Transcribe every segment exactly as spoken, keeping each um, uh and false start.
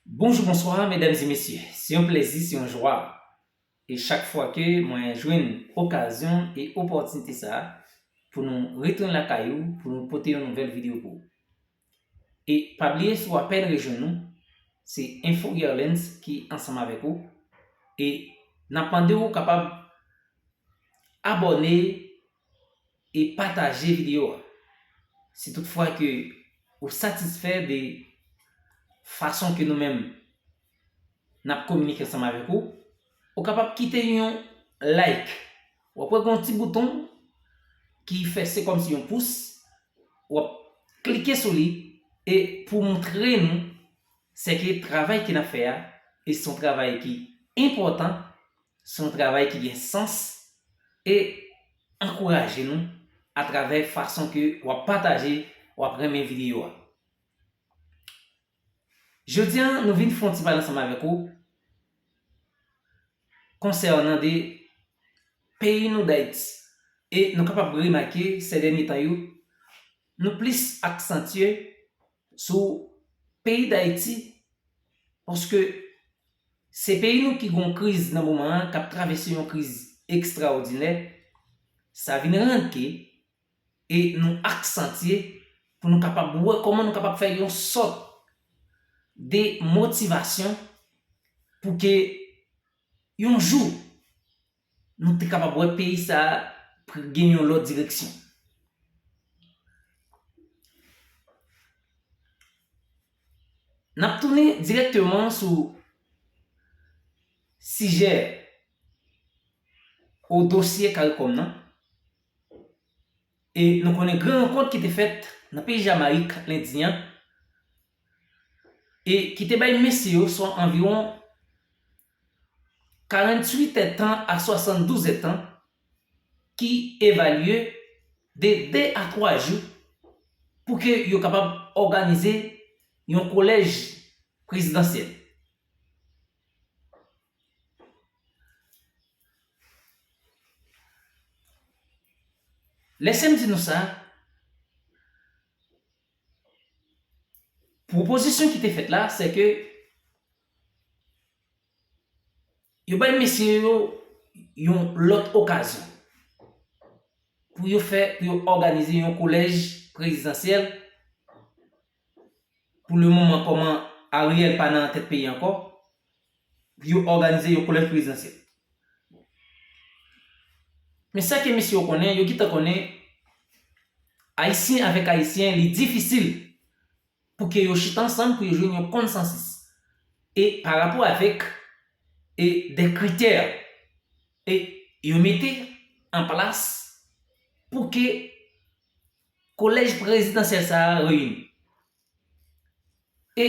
Bonjou, bonswa, medam e mesye. Se yon plezi, se yon jwa. E chak fwa ke mwen jwenn okazyon e opòtinite sa a pou nou retounen lakay ou, pou nou pote yon nouvèl videyo pou ou. E pa bliye, si w apèn rejwenn nou, se Info Guerlens ki ansanm avèk ou. E n ap mande w kapab abòne e pataje videyo a. Si toutfwa ke ou satisfè de fason ke nou menm n ap kominike ansanm avèk ou, ou kapab kite yon like. W ap wè gen yon ti bouton ki fè se kòmsi yon pous, w ap klike sou li e pou montre nou se ke travay ke n ap fè a, e se yon travay ki enpòtan, se yon travay ki gen sans, e ankouraje nou atravè fason ke w ap pataje, w ap renmen videyo a. Jodi a, nou vin fè yon ti pale ansanm avèk ou konsènan de peyi nou Dayiti. E nou kapab remake, sè dènye tan yo, nou plis aksantye sou peyi Dayiti, paske se peyi nou ki gen yon kriz nan moman an, k ap travèse yon kriz ekstraòdinè. Sa vin rann ke e nou aksantye pou nou kapab wè kòman nou kapab fè yon sòt de motivasyon pou ke yon jou nou te kapab wè peyi sa a pr- gen yon lòt direksyon. N ap tounen dirèkteman sou sijè ou dosye CARICOM nan. E nou konnen gran rankont ki te fèt nan peyi Jamayik lendi an, e ki te bay mesye yo swa anviwon karanntuit èdtan a swasanndouz èdtan, ki evalye de de a twa jou pou ke yo kapab òganize yon kolèj prezidansyèl. Lè sè m di nou sa, pwopozisyon ki te fèt la, se ke yo bay mesye yo yon lòt okazyon pou yo fè, pou yo òganize yon kolèj prezidansyèl. Pou le moman, kòman Ariel pa nan tèt peyi ankò, pou yo òganize yon kolèj prezidansyèl. Men sa ke mesye yo konnen, yo gentan konnen, Ayisyen avèk Ayisyen, li difisil pou ke yo chita ansanm, pou yo jwenn yon konsansis. E pa rapò avèk e de kritè e yo mete an plas pou ke kolèj prezidansyèl sa a reyini. E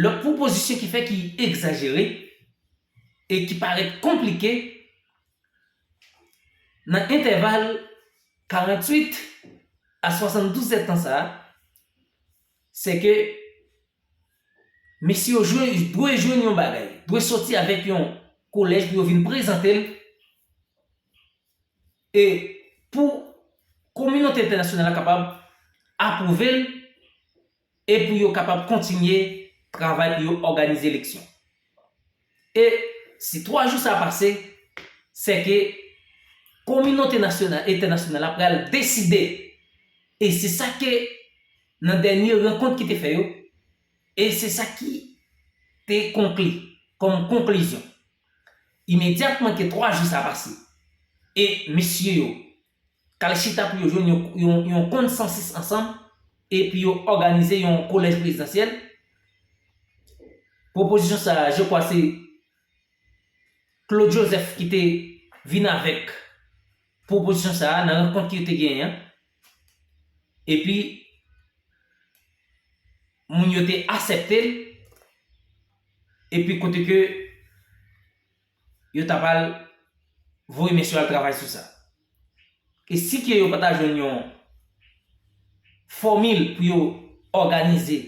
lòt pwopozisyon ki fè ki egzajere e ki parèt konplike, nan entèval karanntuit a swasanndouz èdtan sa a, se ke mesye yo jwe, dwe jwenn yon bagay, dwe soti avèk yon kolèj pou yo vin prezante l, e pou kominote entènasyonal la kapab apwouve l, e pou yo kapab kontinye travay pou yo òganize eleksyon. E si twa jou sa pase, se ke kominote nasyonal, entènasyonal la pral deside, e se sa ke nan dènye rankont ki te fè yo, e se sa ki te konkli kòm konklizyon. Imedyatman ke twa jou sa pase, e mesye yo k al chita pou yo jwenn yon, yon, yon konsansis ansanm, e pou yo òganize yon kolèj prezidansyèl. Pwopozisyon sa a, je kwa se Claude Joseph ki te vin avèk pwopozisyon sa a nan rankont ke yo te genyen an. Epi, moun yo te aksepte l, epi kote ke yo ta pral voye mesye yo al travay sou sa. E si ke yo pa ta jwenn yon fòmil pou yo òganize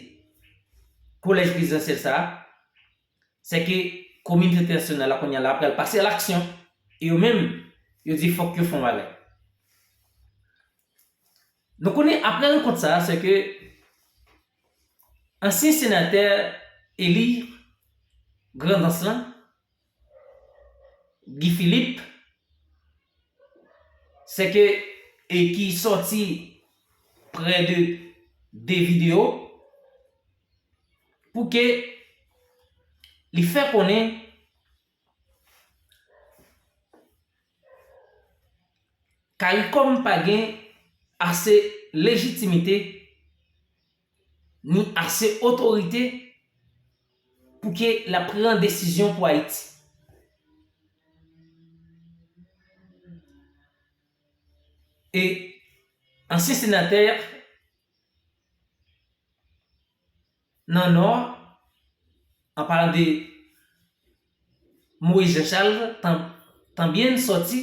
kolèj prezidansyèl sa a, se ke kominote entènasyonal la kounye a la pral pase a laksyon, e yo menm, yo di fòk yo fè yon bagay. Nou konnen apre rankont sa a, se ke ansyen senatè eli Grandans lan, Guy Philippe, sèke, e ki sòti prè de de videyo, pou ke li fè konnen CARICOM pa gen ase lejitimite ni ase otorite pou ke l ap pran desizyon pou Ayiti. E ansyen senatè nan Nò, an palan de Moïse Jean Charles, tan, tanbyen sòti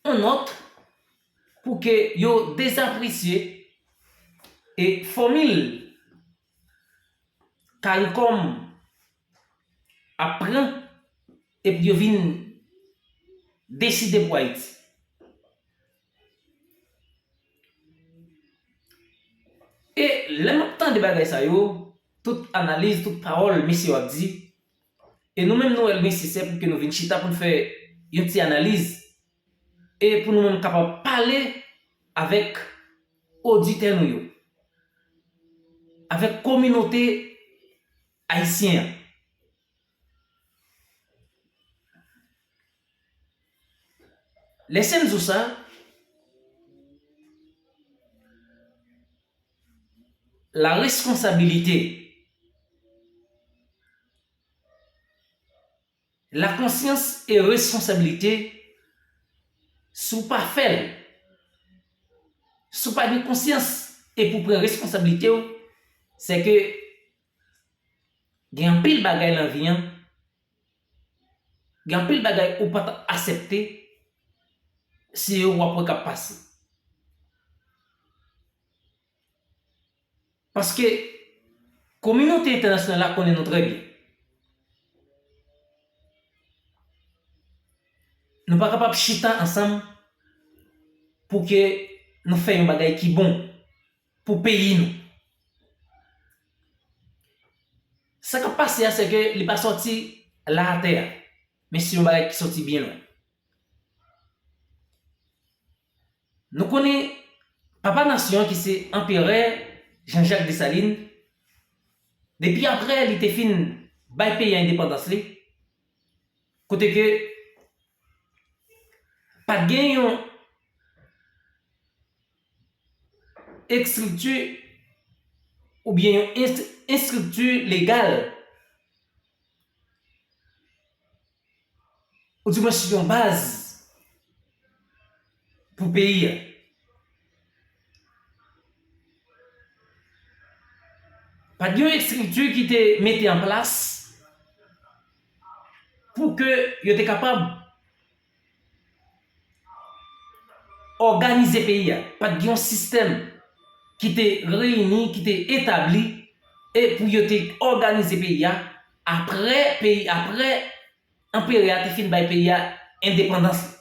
yon nòt pou ke yo dezapresye e fòmil CARICOM ap pran epi yo vin deside pou Ayiti. E lè m ap tande bagay sa yo, tout analiz, tout pawòl mesye yo ap di, e nou menm nou wè l nesesè pou ke nou vin chita pou n fè yon ti analiz, e pou nou menm kapab pale avèk oditè nou yo, avèk kominote ayisyen an. Lè sèm di w sa, la responsabilité, la conscience et responsabilité, si w pa fè l, si w pa gen konsyans epi w pran responsablite w, se ke gen anpil bagay nan vi an, gen anpil bagay ou pa t aksepte, se yo w ap wè k ap pase. Paske kominote entènasyonal la konnen nou trè byen. Nou pa kapab chita ansanm pou ke nou fè yon bagay ki bon pou peyi nou. Sa k ap pase a, se ke li pa sòti la atè a, men se yon bagay ki sòti byen lwen. Nou konnen papa nasyon an ki se Anperè Jean Jacques Dessalines, depi apre li te fin bay peyi a endepandans li, kote ke pa t gen yon estrikti oubyen yon est-, estrikti legal ou di mwen sou yon baz pou peyi a. Pa t gen yon estrikti ki te mete an plas pou ke yo te kapab òganize peyi a. Pa t gen yon sistèm ki te reyini, ki te etabli, e pou yo te òganize peyi a apre peyi, apre anperè a te fin bay peyi a endepandans li.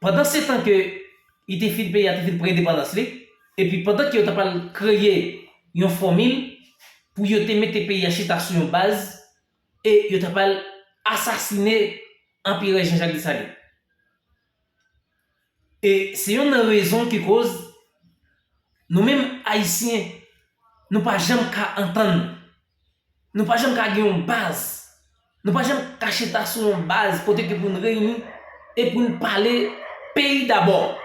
Pandan se tan ke li te fin, peyi a te fin pran endepandans li, epi pandan ke yo t ap al kreye yon fòmil pou yo te mete peyi a chita sou yon baz, e yo t ap al asasine Anperè Jean Jacques Dessalines. E se youn nan rezon ki koz nou menm Ayisyen, nou pa janm ka antann nou. Nou pa janm ka gen yon baz. Nou pa janm ka chita sou yon baz kote ke pou n reyini e pou n pale peyi dabò.